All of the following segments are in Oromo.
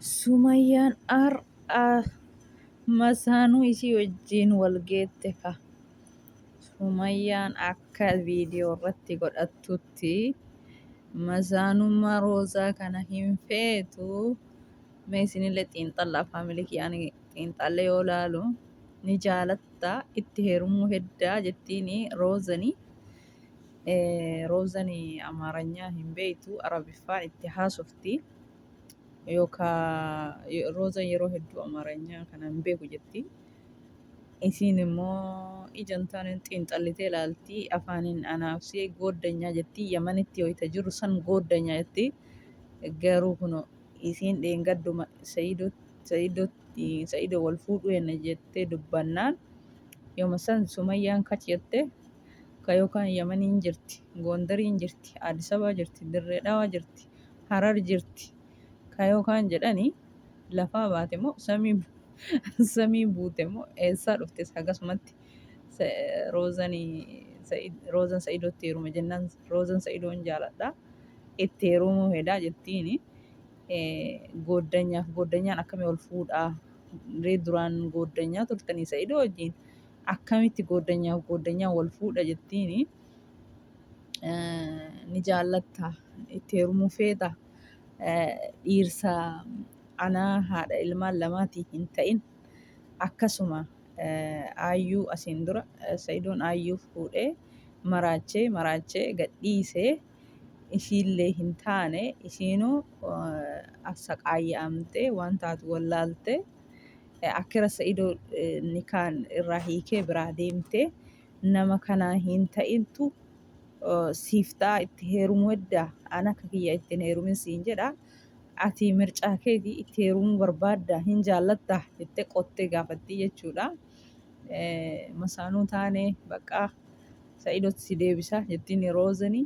Sumayyaan har'a masaanuu isii wajjiin wal geette ka. Sumayyaan akka viidiyoo irratti godhattutti masaanummaa Roozaa kana hin feetu. Mee isinillee xiinxallaa faamilii kiyya ani xiinxallee yoo laalu ni jaalatta itti heerumuu heddaa jettiini Roozani. Roozani Amaaranyaa hin beeytu Arabiffaan itti haasofti. Yookaa Roozan yeroo hedduu Amaaranyaa kana hin beeku jetti. Isiin immoo ija hin taaneen xiinxallitee ilaalti. Afaaniin anaaf si gooddanyaa jetti. Yamanitti wayita jirru san gooddanyaa jetti. Garuu kuno isiin dheengadduma Sa'iidoo wal fuudhuu henna jettee dubbannaan yooma san Sumayyaan kach jette ka yookaan Yamaniin jirti, Goondariin jirti, Addis Ababaa jirti, Dirree Dhawaa jirti, Harar jirti ka yookaan jedhani lafaa baate moo samii samii buute moo eessaa dhuftes hagasumatti Roozani Roozan Sa'idootti heeruma jennaan Roozan Sa'idoon jaaladha itti heerumuu hedaa jettiini gooddanyaaf gooddanyaan akkamii wal fuudhaa ree duraan gooddanyaa turtanii Sa'idoo wajjin akkamitti gooddanyaaf gooddanyaan wal fuudha jettiini ni jaallatta itti heerumuu feeta dhiirsa anaa haadha ilmaan lamaatii hin ta'in akkasuma aayyuu asiin dura Sa'idoon aayyuu fuudhee maraachee maraachee gadhiisee ishiillee hin taane ishiinuu assaqaayya'amtee waan taatu wallaalte akkira Sa'idoo nikaan irraa hiikee biraa deemtee nama kanaa hin ta'intu siif ta'a itti heerumuu heddaa an akka kiyya itti hin heerumin siin jedha ati mircaa keeti itti heerumuu barbaadda hin jaallatta jettee qottee gaafattii jechuudha. Masaanuu taane baqqaa Sa'idotti si deebisa jettiin Roozani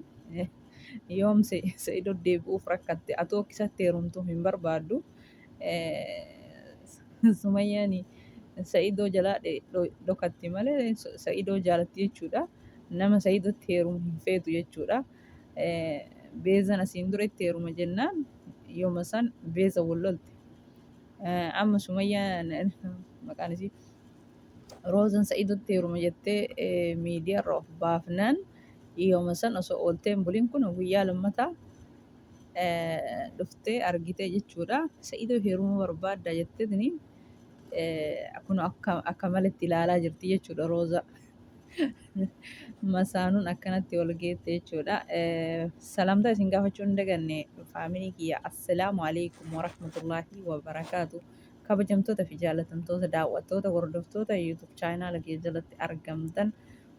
yoom Sa'idoo deebi'uuf rakkatte atuu akka isatti heerumtu hin barbaaddu. Sumayyaan Sa'idoo jalaa dhokatti malee Sa'idoo jaalatti jechuudha. Nama Sa'idotti heerumu hin feetu jechuudha. Beezan asiin dura itti heeruma jennaan yooma san Beeza wal lolte. Amma Sumayyaan maqaan isii Roozan Sa'idotti heeruma jettee miidiyaa irra of baafnaan yooma san osoo ooltee hin bulin kun guyyaa lammataa dhuftee argitee jechuudha. Sa'idoo heerumuu barbaadda jetteetini kun akka akka maletti ilaalaa jirti jechuudha Rooza. Masaanuun akkanatti wal geette jechuudha. Salaamtaa isin gaafachuu hin daganne faamilii kiyya. Assalaamu alaikum warahmatullaahi wabarakaatu. Kabajamtoota fi jaalatamtoota daawwattoota hordoftoota YouTube chaayinaala kiyya jalatti argamtan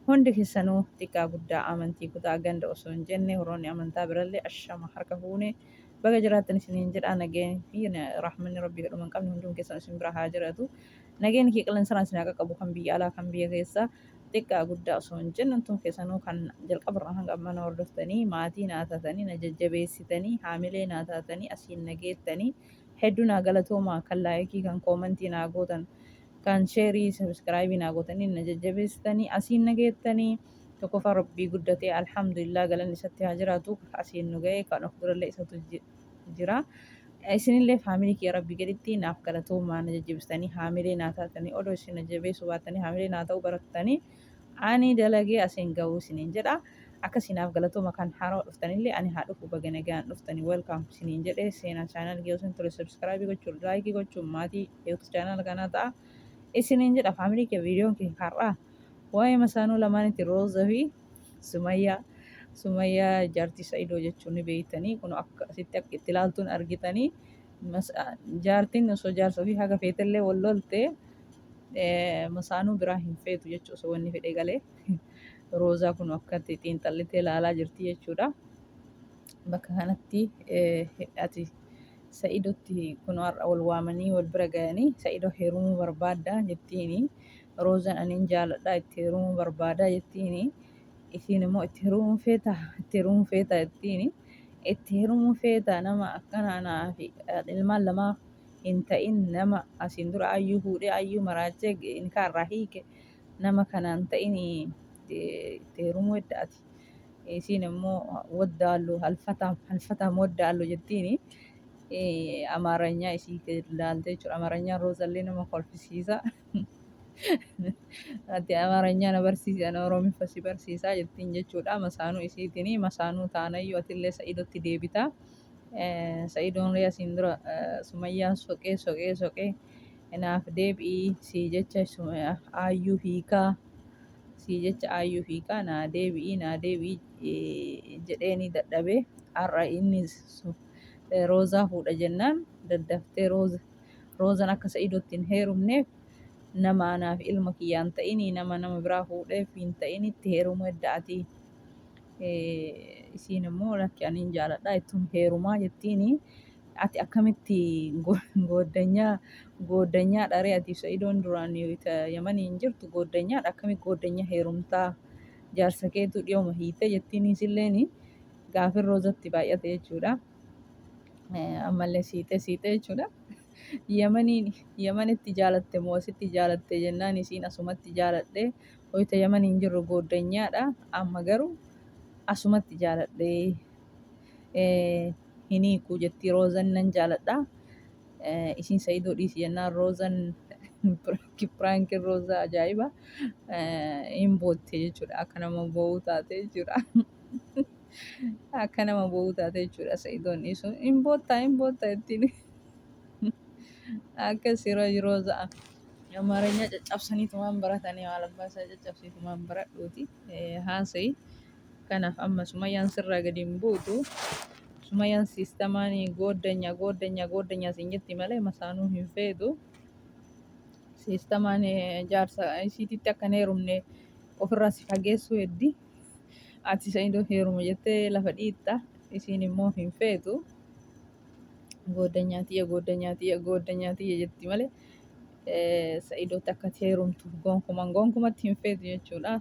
Hundi keessanuu xiqqaa guddaa amantii kutaa ganda osoo hin jenne warroonni amantaa birallee ashama harka fuune baga jiraattan isiniin jedha nageenyi fi rahmanni rabbii kadhuma hin qabne hunduma keessan isin bira haa jiraatu nageenyi kee qilleensaraan isin haa qaqqabu kan biyya alaa kan biyya keessaa xiqqaa guddaa osoo hin jenne hunduma keessanuu kan jalqabarraa hanga ammaa na hordoftanii maatii naa taatanii na jajjabeessitanii haamilee naa taatanii asiin na geettanii hedduu naa galatoomaa kan laayikii kan koomantii naa gootan kan sheerii sabiskiraayibii naa gootanii na jajjabeessitanii asiin na geettanii tokkoffaa rabbii guddatee alhamdulillah galanni isatti haa jiraatu asiin nu ga'e kan of durallee isatu jira. Isinillee faamilii kiyya rabbii gaditti naaf galatoomaa na jajjabeessitanii haamilee naa taatanii odoo isin na jabeessuu baattanii haamilee naa ta'uu barattanii ani dalagee asiin ga'uu isiniin jedha. Akkasii naaf galatooma kan haarawaa dhuftanillee ani haa dhufu baga nagaan dhuftanii welcome isiniin jedhe seenaa chaanaal kiyya osoo hin ture subscribe gochuun like gochuun maatii YouTube channel kanaa ta'a isiniin jedha faamilii kiyya viidiyoon kiyya har'aa waa'ee masaanuu lamaanitti Rooza fi Sumayyaa Sumayyaa jaartii Sa'idoo jechuun ni beektanii kun akka asitti akka itti ilaaltuun argitanii jaartiin osoo jaarsa ofii haga feetellee wal lolte masaanuu biraa hin feetu jechuu osoo wanni fedhe galee Roozaa kun akkatti xiinxallitee ilaalaa jirti jechuudha. Bakka kanatti ati Sa'idotti kun har'a wal waamanii wal bira gayanii Sa'idoo heerumuu barbaadda jettiini. Roozaan ani hin jaaladha itti heerumuu barbaada jettiini. Isiin immoo itti heerumuu feeta itti heerumuu feeta jettiini. Itti heerumuu feeta nama akkana anaa fi ilmaan lamaa hin ta'in nama asiin dura ayyuu fuudhee ayyuu maraachee nikaa irraa hiike nama kanaan ta'in itti heerumuu hedda ati. Isiin immoo waddaallu halfataam halfataam waddaallu jettiini. Amaaranyaa isii ilaalte jechuudha. Amaaranyaan Roozallee nama kolfisiisa. Ati Amaaranyaa na barsiisi ana Oromiffa si barsiisaa jettiin jechuudha. Masaanuu isiitiin masaanuu taanayyuu atillee Sa'idotti deebita. Sa'idoon ree asiin dura Sumayyaan soqee soqee soqee naaf deebi'i sii jecha aayyuu hiikaa sii jecha aayyuu hiikaa naa deebi'i naa deebi'i jedheeni dadhabee har'a inni Roozaa fuudha jennaan daddaftee Rooza Roozan akka Sa'idotti hin heerumneef nama anaaf ilma kiyyaan ta'ini nama nama biraa fuudheef hin ta'initti heerumuu edda ati. Isiin immoo lakki ani hin jaaladha ittum heerumaa jettiini. Ati akkamitti gooddanyaa gooddanyaa dharee ati Sa'idoon duraan Yamanii hin jirtu gooddanyaadha akkamitti gooddanya heerumtaa jaarsa keetu dhiyooma hiite jettiin isilleeni gaafin Roozatti baay'ate jechuudha. Ammallee siixee siixee jechuudha. Yamaniin Yamanitti jaalatte moo asitti jaalatte jennaan isiin asumatti jaaladhe wayita Yamaniin jirru gooddanyaadha amma garuu asumatti jaaladhe hin hiiku jettii Roozan nan jaaladha. Isiin Sa'idoo dhiisi jennaan Roozan piraankiin Roozaa ajaa'iba hin bootte jechuudha akka nama boo'uu taate jechuudha. Akka nama boo'uu taate jechuudha Sa'idoon dhiisu hin boottaa hin boottaa ittiin akka sira Roozaa. Amaaranyaa caccabsaniitumaan baratanii maal abbaa isaa caccabsiitumaan baradhuuti haasa'i. Kanaaf amma Sumayyaan sirraa gadi hin buutu. Sumayyaan siistamaan gooddanya gooddanya gooddanya siin jetti malee masaanuu hin feetu. Siistamaan jaarsa isiititti akka hin heerumne ofirraa si fageessuu heddi. Ati Sa'idoo heeruma jettee lafa dhiitta. Isiin immoo hin feetu. Gooddanyaa tiyya gooddanyaa tiyya gooddanyaa tiyya jetti malee Sa'idootti akka ati heerumtu gonkuman gonkumatti hin feetu jechuudha.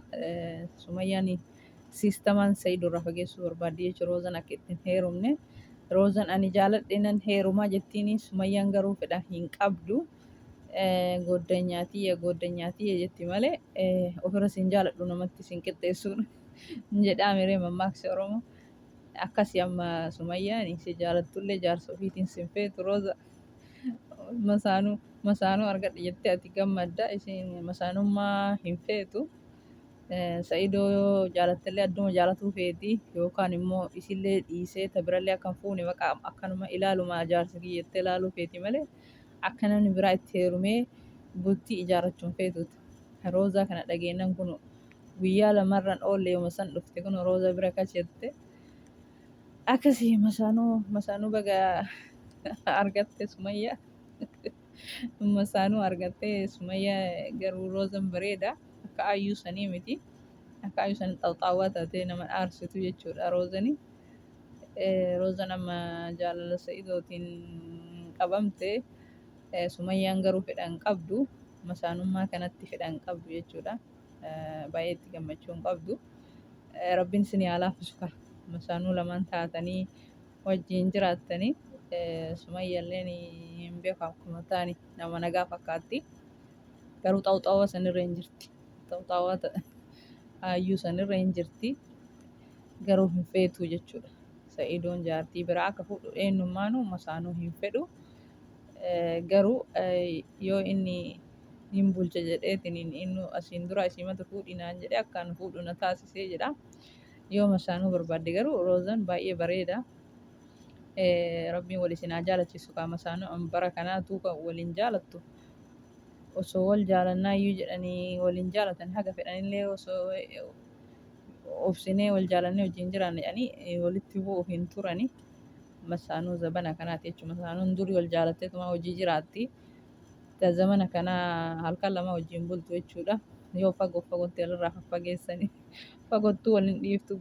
Sumayyaan siistamaan Sa'idoo irraa fageessuu barbaaddi jechuudha. Roozan akka itti hin heerumne. Roozan ani jaaladhe nan heerumaa jettiin Sumayyaan garuu fedha hin qabdu. Gooddanyaa tiyya gooddanyaa tiyya jetti malee ofirra sin jaaladhu namatti sin qixxeessuun jedhaa miree mammaaksi Oromoo. Akkasi amma Sumayyaan si jaalattullee jaarsa ofiitiin sin feetu Rooza. Masaanuu masaanuu argadhe jettee ati gammadda isiin masaanummaa hin feetu. Sa'idoo yoo jaalattellee adduma jaalatuu feeti yookaan immoo isillee dhiisee ta birallee akka hin fuune baqa akkanuma ilaaluma jaarsa kiyya jettee ilaaluu feeti malee akka namni biraa itti heerumee bultii ijaarrachuu hin feetuuti. Roozaa kana dhageennan kun guyyaa lamarran oolle yooma san dhufte kun Roozaa bira kachette. Akkasii masaanuu masaanuu baga argatte Sumayya. Masaanuu argatte Sumayya garuu Roozan bareeda akka ayyuu sanii miti. Akka ayyuu sanii xaxaawwaa taatee nama aarsitu jechuudha Roozani. Roozan amma jaalala Sa'idootiin qabamte. Sumayyaan garuu fedha hin qabdu. Masaanummaa kanatti fedha hin qabdu jechuudha. Baay'ee itti gammachuu hin qabdu. Rabbiin isin haa laaffisu kaa. Masaanuu lamaan taatanii wajjin jiraattanii Sumayyalleen hin beeku akkuma taani nama nagaa fakkaatti. Garuu xawxawaa sanirra hin jirti. Xawxawaa hayyuu sanirra hin jirti. Garuu hin feetu jechuudha. Sa'idoon jaartii biraa akka fuudhu eenyummaanuu masaanuu hin fedhu. Garuu yoo inni nin bulcha jedheetiin inni asiin dura isiimatu fuudhi naan jedhe akkaan fuudhu na taasisee jedha. Yoo masaanuu barbaadde garuu Roozan baay'ee bareeda. Rabbiin wal isin haa jaalachiisu kaa masaanuu bara kanaatu kan waliin jaalattu. Osoo wal jaalannaa iyyuu jedhanii waliin jaalatan haga fedhanillee osoo obsinee wal jaalannee wajjin jiraanne jedhanii walitti bu'uuf hin turani. Masaanuu zabana kanaati jechuudha. Masaanuun durii wal jaalatteetuma hojii jiraatti. Ta zamana kanaa halkan lama wajjin bultu jechuudha. Yoo fagoo fagootti walirraa faffageessanii fagottuu wal hin dhiiftu.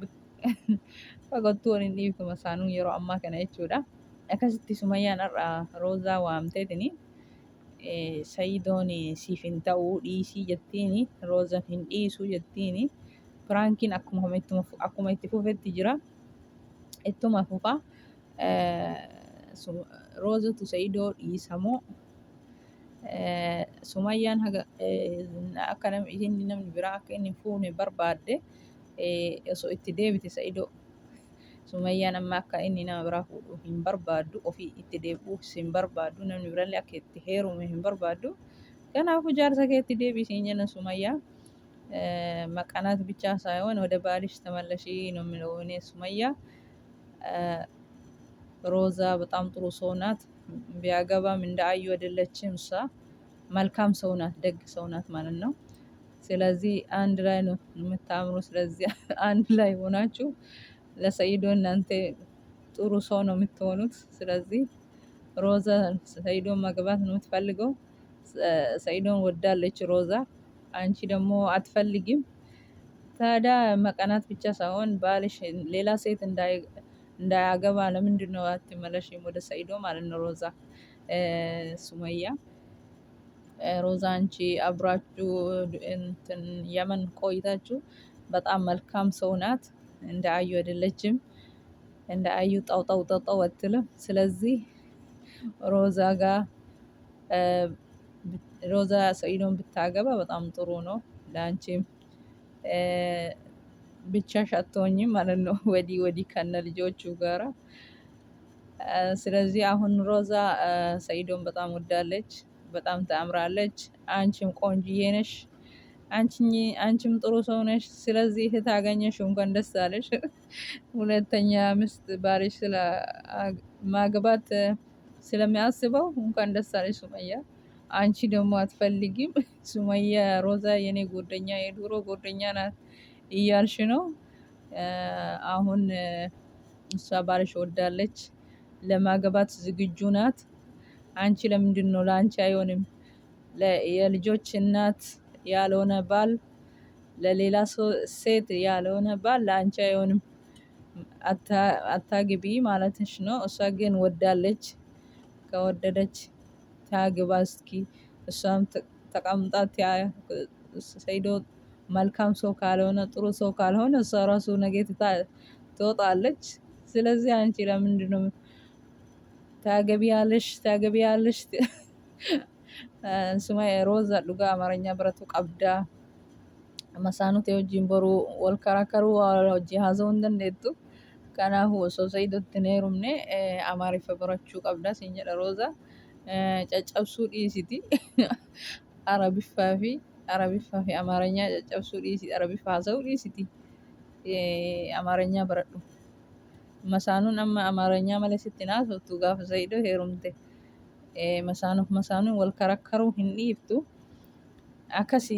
Fagottuu wal hin dhiiftu masaanuun yeroo ammaa kana jechuudha. Akkasitti Sumayyaan har'a Roozaa waamteetini Sayidoon siif hin ta'uu dhiisii jettiini Roozan hin dhiisuu jettiini. Piraankiin akkuma itti fufetti jira. Ittuma fufa. Roozatu Sa'idoo dhiisa moo Sumayyaan haga akka inni namni biraa akka inni hin fuune barbaadde osoo itti deebite Sa'idoo Sumayyaan amma akka inni nama biraa fuudhu hin barbaaddu. Ofii itti deebi'uus hin barbaaddu. Namni birallee akka itti heerumu hin barbaaddu. Kanaafuu jaarsa keetti deebi'i siin jenna Sumayyaa. መቀናት ብቻ ሳይሆን ወደ ባልሽ ተመለሺ ነው የምለው እኔ ሱመያ። ሮዛ በጣም ጥሩ ሰው ናት። ቢያገባም እንደ አዩ አይደለችም። እሷ መልካም ሰው ናት፣ ደግ ሰው ናት ማለት ነው። ስለዚህ አንድ ላይ ነው የምታምሩ። ስለዚህ አንድ ላይ ሆናችሁ ለሰይዶ እናንተ ጥሩ ሰው ነው የምትሆኑት። ስለዚህ ሮዛ ሰይዶን ማግባት ነው የምትፈልገው። ሰይዶን ወዳለች ሮዛ፣ አንቺ ደግሞ አትፈልጊም። ታዲያ መቀናት ብቻ ሳይሆን ባልሽ ሌላ ሴት እንዳያገባ ለምንድን ነው አትመለሽም ወደ ሰይዶ ማለት ነው? ሮዛ ሱመያ ሮዛ አንቺ አብራችሁ እንትን የመን ቆይታችሁ በጣም መልካም ሰው ናት። እንደ አዩ አይደለችም። እንደ አዩ ጣውጣው ጣውጣው አትልም። ስለዚህ ሮዛ ጋር ሮዛ ሰኢዶን ብታገባ በጣም ጥሩ ነው ለአንቺም ብቻሽ አትሆኝም ማለት ነው። ወዲህ ወዲህ ከነ ልጆቹ ጋራ። ስለዚህ አሁን ሮዛ ሰኢዶን በጣም ወዳለች፣ በጣም ታምራለች። አንቺም ቆንጅዬ ነሽ፣ አንቺም ጥሩ ሰው ነሽ። ስለዚህ እህት አገኘሽ፣ እንኳን ደስ አለሽ። ሁለተኛ ሚስት ባልሽ ስለ ማግባት ስለሚያስበው እንኳን ደስ አለሽ ሱመያ። አንቺ ደግሞ አትፈልጊም። ሱመያ ሮዛ የኔ ጎደኛ የድሮ ጎደኛ ናት እያልሽ ነው። አሁን እሷ ባልሽ ወዳለች፣ ለማግባት ዝግጁ ናት። አንቺ ለምንድን ነው ለአንቺ አይሆንም? የልጆች እናት ያልሆነ ባል ለሌላ ሴት ያልሆነ ባል ለአንቺ አይሆንም፣ አታግቢ ማለትሽ ነው። እሷ ግን ወዳለች። ከወደደች ታግባ እስኪ። እሷም ተቀምጣ ሰይዶ መልካም ሰው ካልሆነ ጥሩ ሰው ካልሆነ እሷ ራሱ ነገ ትወጣለች። ስለዚህ አንቺ ለምንድን ነው ታገቢያለሽ ታገቢያለሽ? Sumaya Roza dhugaa Amaaranya baratu qabda. Masaanuu ta'e wajjin boruu wal karakaruu hojii haasa'uu hin dandeettu. Kanaafuu osoo Sa'idotti hin heerumne Amaariffa barachuu qabda siin jedha Roza. Caccabsuu dhiisiti. Arabiffaa fi Amaaranyaa caccabsuu dhiisiti. Arabiffa haasa'uu dhiisiti. Amaaranyaa baradhu. Masaanuun amma Amaaranyaa malee sitti hin haasoftu gaafa Sa'idoo heerumte. Masaanuuf masaanuun wal karakkaruu hin dhiiftu. Akkasi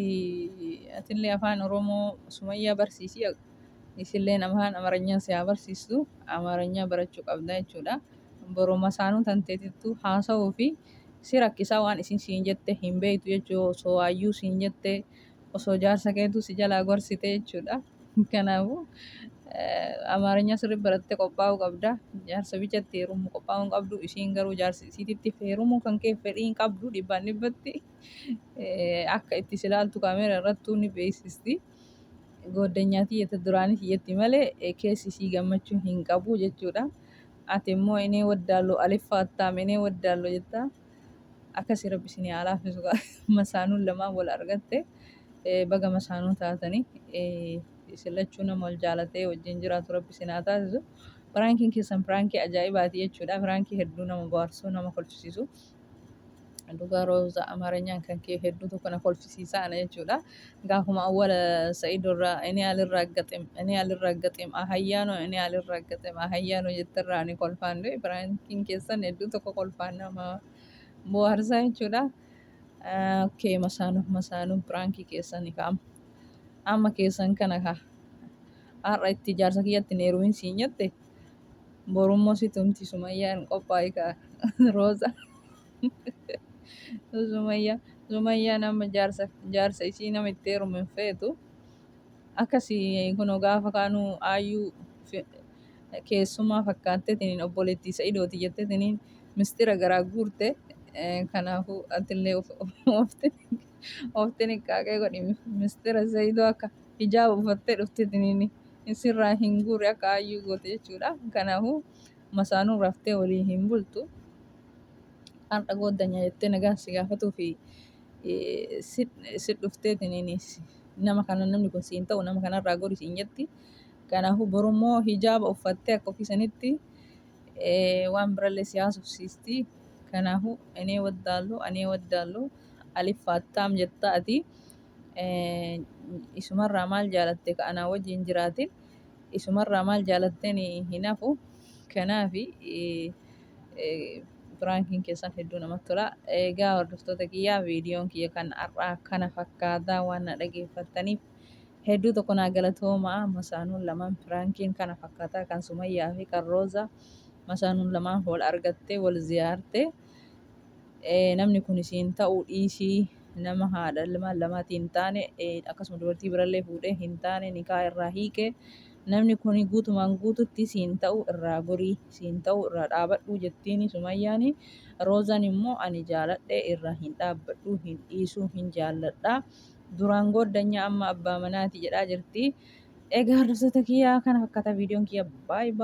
atillee afaan Oromoo Sumayyaa barsiisi. Isilleen afaan Amaaranyaa si haa barsiistu. Amaaranyaa barachuu qabda jechuudha. Boroo masaanuu tanteetittu haasa'uu fi si rakkisaa waan isin siin jette hin beektu jechuudha. Osoo hayyuu siin jette osoo jaarsa keetu si jalaa gorsite jechuudha. Kanaafuu Amaaranyaa sirrii barattee qophaa'uu qabda. Jaarsa bichatti heerumuu qophaa'uu hin qabdu. Isiin garuu jaarsa isiititti heerumuu kan kee fedhii hin qabdu dhibbaan dhibbatti. Akka itti si ilaaltu kaameera irrattuu ni beeksisti. Gooddanyaa tiyya duraanii tiyyatti malee keessi isii gammachuu hin qabu jechuudha. Ati immoo inee waddaallo aliffaattaa inee waddaallo jettaa. Akkasii rabbi isinii haa laaffisu masaanuun lamaan wal argatte baga masaanuu taatanii isin lachuu nama wal jaalatee wajjin jiraatu rabbi isin haa taasisu. Piraankiin keessan piraankii ajaa'ibaati jechuudha. Piraankii hedduu nama bohaarsuu nama kolfisiisu. Dhugaa Rooza Amaaranyaan kan kee hedduu tokko na kolfisiisa ana jechuudha. Gaafuma awwala Sa'iid irraa inni alirraaggaxim inni alirraaggaxim ahayyaanoo inni alirraaggaxim ahayyaanoo jettirraa ani kolfaan du'e. Piraankiin keessan hedduu tokko kolfaan nama bohaarsaa jechuudha. Okay, masaanuuf masaanuun piraankii keessan kaama. Amma keessan kana kaa. Har'a itti jaarsa kiyyatti hin heerumin siin jette. Borummoo si tumti Sumayyaan qophaa'e kaa Rooza. Sumayyaa Sumayyaan amma jaarsa jaarsa isii nama itti heerumu hin feetu. Akkasii kunoo gaafa kaanuu aayyuu keessumaa fakkaatteetiniin obboleettii Sa'idooti jetteetiniin mistira garaa guurte. Kanaafuu atillee of xiniqqaaqee godhi mistira Sa'idoo akka hijaaba uffattee dhufteetiniin sirraa hin guurre akka aayyuu goote jechuudha. Kanaafuu masaanuu raftee walii hin bultu. Har'a gooddanya jettee nagaan si gaafatuu fi si dhufteetiniin nama kana namni kun siin ta'u nama kanarraa gori siin jetti. Kanaafuu borummoo hijaaba uffattee akka ofii sanitti waan birallee si haasofsiisti. Kanaafuu inee waddaallu anee waddaallu alif faattaam jetta ati. Isumarraa maal jaalatte ka anaa wajjin jiraatin isumarraa maal jaalatteen hin hafu. Kanaafi piraankiin keessan hedduu namatti tola. Egaa hordoftoota kiyyaa viidiyoon kiyya kan har'aa kana fakkaataa waan na dhageeffattaniif hedduu tokko naa galatoomaa. Masaanuun lamaan piraankiin kana fakkaataa kan Sumayyaa fi kan Roozaa masaanuun lamaan wal argattee wal ziyaarte. Namni kun isiin ta'uu dhiisii nama haadha ilmaan lamaatii hin taane akkasuma dubartii birallee fuudhee hin taane nikaa irraa hiike namni kun guutumaan guututti siin ta'u irraa gorii siin ta'u irraa dhaabadhu jettiin Sumayyaani. Roozaan immoo ani jaaladhe irraa hin dhaabbadhu hin dhiisuu hin jaalladha. Duraan gooddanyaa amma abbaa manaati jedhaa jirti. Egaa hordoftoota kiyyaa kana fakkaata viidiyoon kiyya baay'ee.